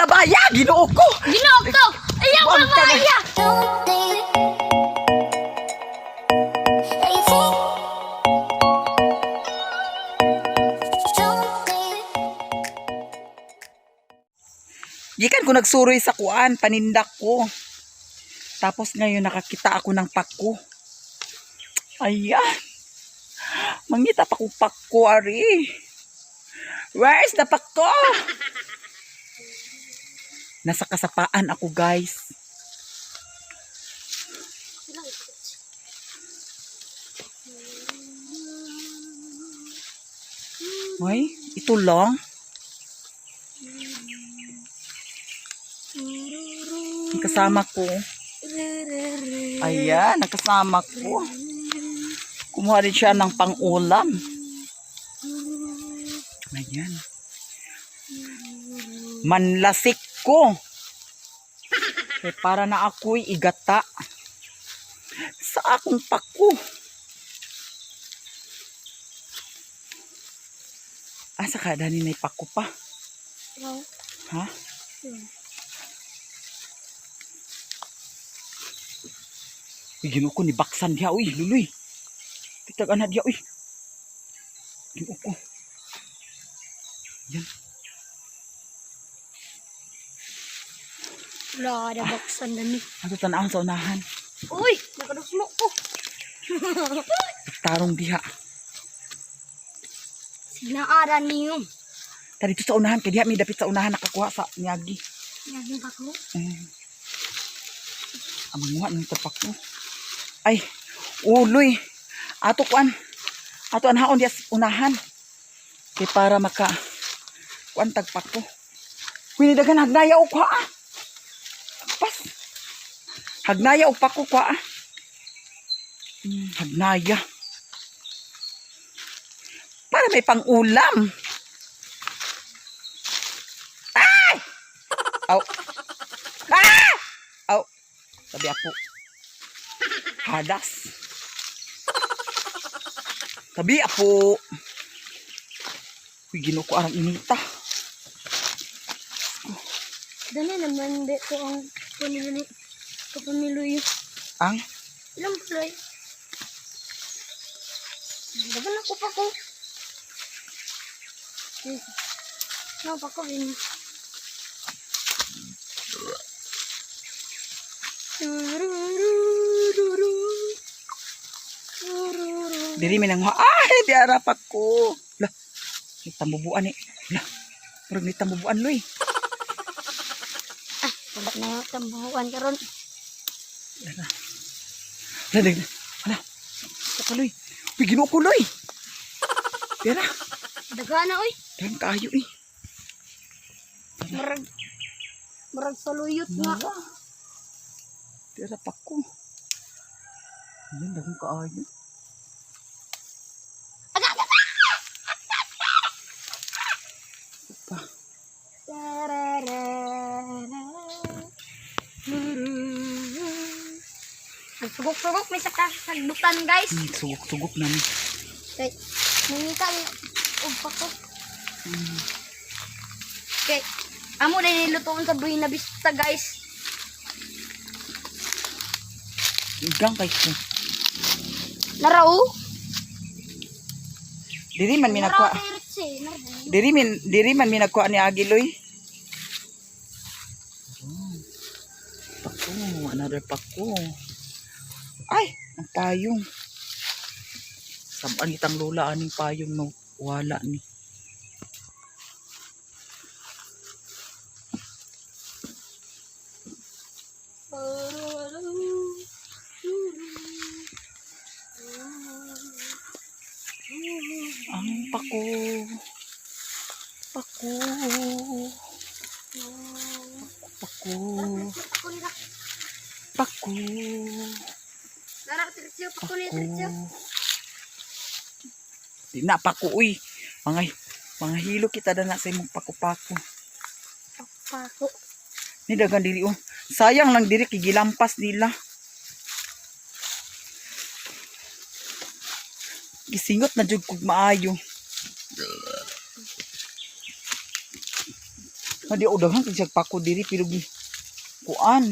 Labaya, Ginoo ko. Ginoo ko! Ayaw Buang ka na. labaya! Don't think that you think. Don't think. Gikan ko nagsuroy sa kuan, panindak ko. Tapos ngayon nakakita ako ng pako. Ayan. Mangita pa ko pako, ari. Where is the pako? Nasa kasapaan ako, guys. Ay, ito lang. Ang kasama ko. Ayan, nakasama ko. Kumuha rin siya ng pang-ulam. Ayan. Manlasik ko. Kaya para na ako'y igata sa akong pako. Asa ka, dani na pako pa. Ha? Uy, Ginoo ko ni baksan diha uy, luloy. Kitag ana diha uy. Ginoo ko. Yan. Wala na baksan na ni. Ato tan-awon sa unahan. Uy! Nakadusmo ko! Tarong diha. Sinaara niyo. Ta dito sa unahan kay diha may dapit sa unahan nakakuha sa niyagi. Naging pako. Eh. Ang manguha ng tapak ko. Ay, uloy. Ato kuan. Ato anhaon diha sa unahan. Kay para maka kuan tagpak ko. Uy, ni daghan hagnaya og kuha. Ah. Pas. Hagnaya og pako kuha. Ah. Hagnaya. Para may pangulam. Ay! Aw. Ah! Aw. Sabi ako. Hadas. Tabi apo. Uy, Ginoo ko arang inita. Dali naman be ko ang pamilyo kapamilyo. Ang Ilang tuloy? Dagan ako pa ko. No, pa ko din. Diri mi nang ay di ara pa ko. Lah, may tambubuan eh. Lah, murag may tambubuan loy. Ah, wala na yung tambuhan karon. Lah, lah, hala. Sa kaloy. Uy, Ginoo ko loy. Tira, Dagana oy. daghan kaayo eh. Murag murag saluyot nga. Nara. Tira pa ko. Ayan, daghan kaayo. Pa. Sugok-sugok may sakagdutan, guys. Sugok-sugok na ni. Kay nangita ni og pako. Kay amo na nilutoon sa Buena Vista, guys. Igang kay ko. Naraw. Diri man mi nagkuha. Naraw kay Ritzy. Diri man mi nagkuha ni Agiloy. Pako, another pako. Ay, ang payong. Sabaan itang lola aning payong no. Wala ni. Ang pako. Pako. Pako. Pako. Naraw Ritzy, pako ni Ritzy. Pako. Di na pako uy. Mga hilo kita na sa imong pako-pako. Pako. Ni dagan diri oh. Sayang lang diri kay gilampas nila. Gisingot na jud kog maayo. Nadi o daghan kay siya pako diri pero gi kuan.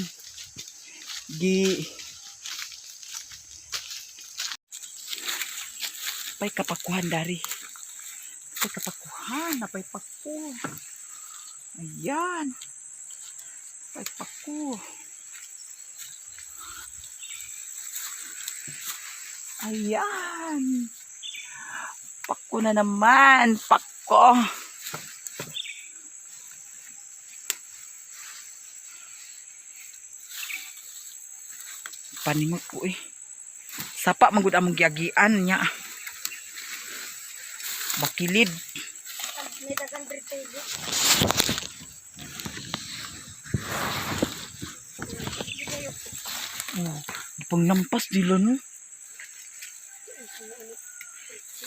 Gi pay kapakuhan dari. Pay kapakuhan, napay pako. Ayan. Pay pako. Ayan. Pako na naman. Pako. Paningot ko eh. Sapa man gud among giagian niya. Bakilid. May dagan dito. Oh, gipanglampas nila no.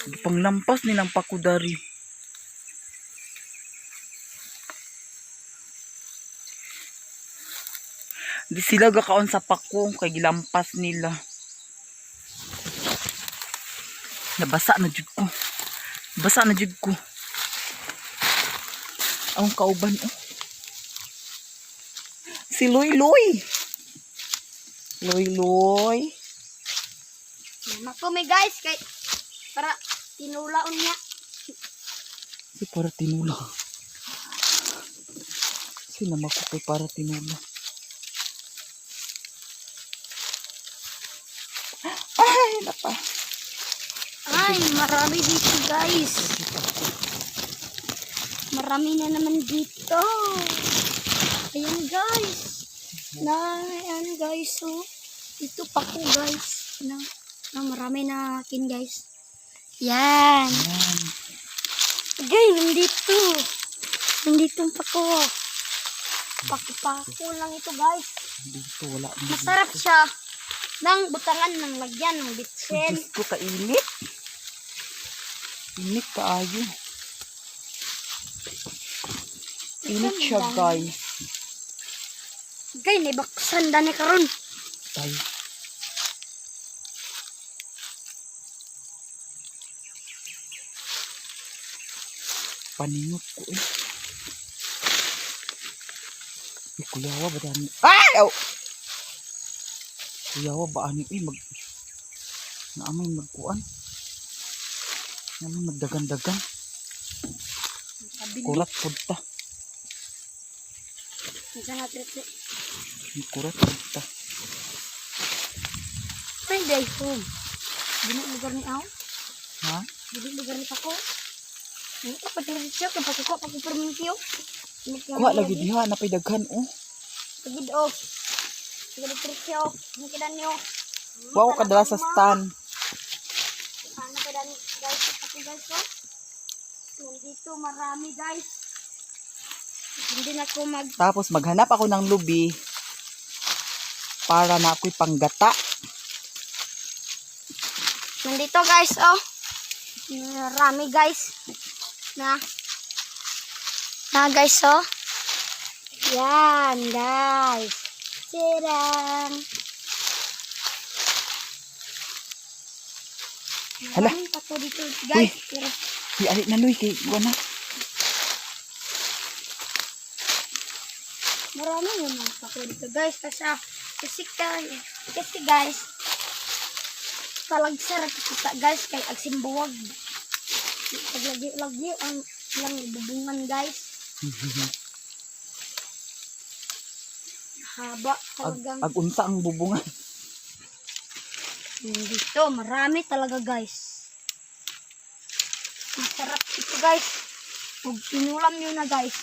Gipanglampas nilang pakudari. Di sila gakaon sa pako kay gilampas nila. Nabasa na jud ko. Basa na jud ko. Ang kauban oh. Si Luy Luy. Luy Luy. Makumi guys kay para tinulaon niya. Si para tinula. Sila ko kay para tinula. Ay, napa. Ay, marami dito guys. Marami na naman dito. Ayan guys. Na, ayan guys. Oh. Ito pa ko guys. Na, na marami na akin guys. Yan. Ayan. Guys, nandito. Nandito ang pako. Pako-pako lang ito guys. Dito wala na. Masarap siya ng butangan ng lagyan ng bitsin. Diyos ko, kainit. Init kaayo. Init siya, guys. Guys, naibaksan dani karon. Tay. Paningot ko eh. Eh, kuyawa ba dani? Ay! Aw! Kuyawa ba ani? Eh, mag... Naamay magkuan. Naamay magdagan-dagan. Kurat pud ta. Minsan natin ito. Kurat pud ta. Ay, day home. Dili lugar ni Aw. Ha? Dili lugar ni Pako. Ano ka pati rin siya kung pagkukuha pa ko permintyo. Kuha lagi diha napay daghan oh. Pagid o. Pagid trisyo. Ang kidan niyo. Wa ko kadala sa stand. Ano kidan guys? Pati guys oh. Nandito marami guys. Hindi na ko mag Tapos maghanap ako ng lubi para na ako'y panggata. Nandito guys, oh. Marami guys. Na. Na guys, oh. Yan guys. Tadam. Hala. Maraming pako dito guys. Pero Uy, ali na luy kay kuha na. marami yung mga pako dito guys. Kasi, kasi, kasi guys, palagsara kita guys kay agsimbuwag. Paglagi-lagi ang ilang bubungan guys. Haba Ag, talagang ag unsa ang bubungan. dito. Marami talaga guys. Masarap ito guys. Pag inulam nyo na guys,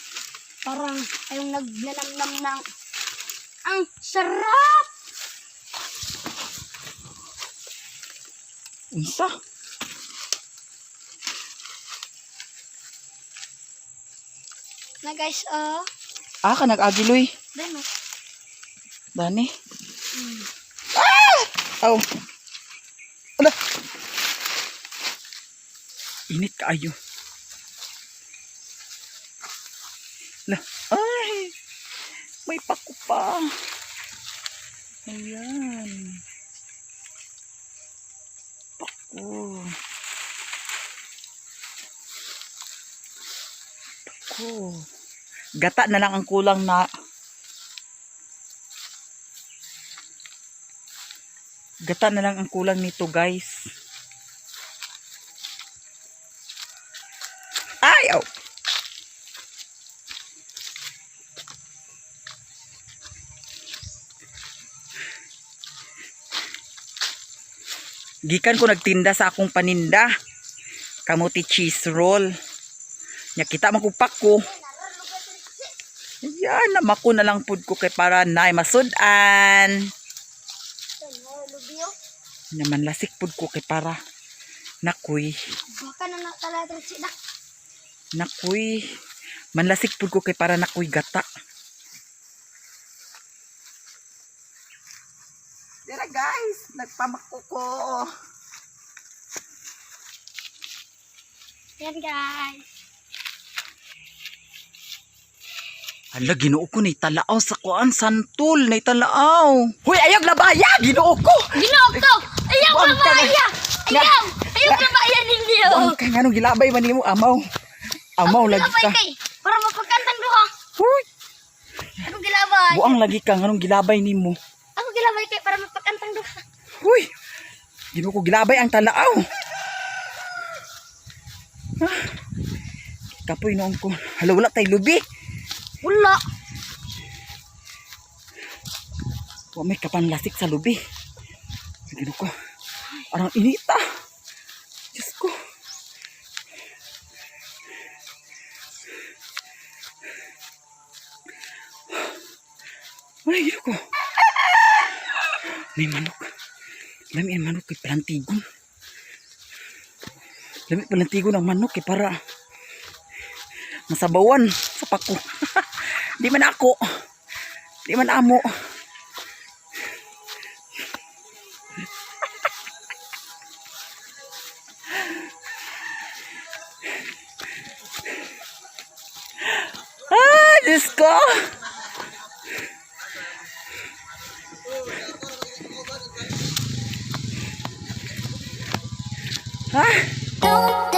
parang kayong nagnanamnam ng ang sarap! Unsa? Na guys, oh. Ah, ka nag-agi luy. Dano. Oh. Dani. Ah! Aw. Ala. Init kaayo. La. Ay. May pako pa. Ayan. Pako. Pako. Gata na lang ang kulang na. Gata na lang ang kulang nito, guys. Ay, oh. Gikan ko nagtinda sa akong paninda. Kamuti cheese roll. Nya kita man ko ko. Ayan, namako na lang pud ko kay para nay masud-an. Naman lasik pud ko kay para nakuy. Baka na nakalatrot sila. Nakuy. Manlasik pud ko kay para nakuy gata. Dira guys, nagpamako ko. Yan guys. Ala, Ginoo ko, naitalaaw sa kuan, santol, naitalaaw. Hoy, ayag labaya, Ginoo ko. Ginoo ko! Ayaw Buang ka na. labaya! Ayaw! Ayaw labaya ninyo! Buang ka, nganong gilabay man nimo, amaw. Amaw lagi Gilabay ka. kay! Para mapagkantang duha! Hoy, Ako gilabay! buang lagi ka, nganong gilabay nimo. Ako gilabay kay para mapagkantang duha! Hoy, Ginoo ko, gilabay ang talaaw. Ah, kapoy noon ko. Hala, wala tay lubi. Wala! Wa may kapanlasik sa lubi. Ginoo ko. Arang inita. Diyos ko. Ay, ginoo ko. May manok. Lami ang manok kay palantigon. Lami palantigon ang manok kay para masabawan sa pako. Di man ako. Di man amo. Ah, Diyos ko! Ah! Don't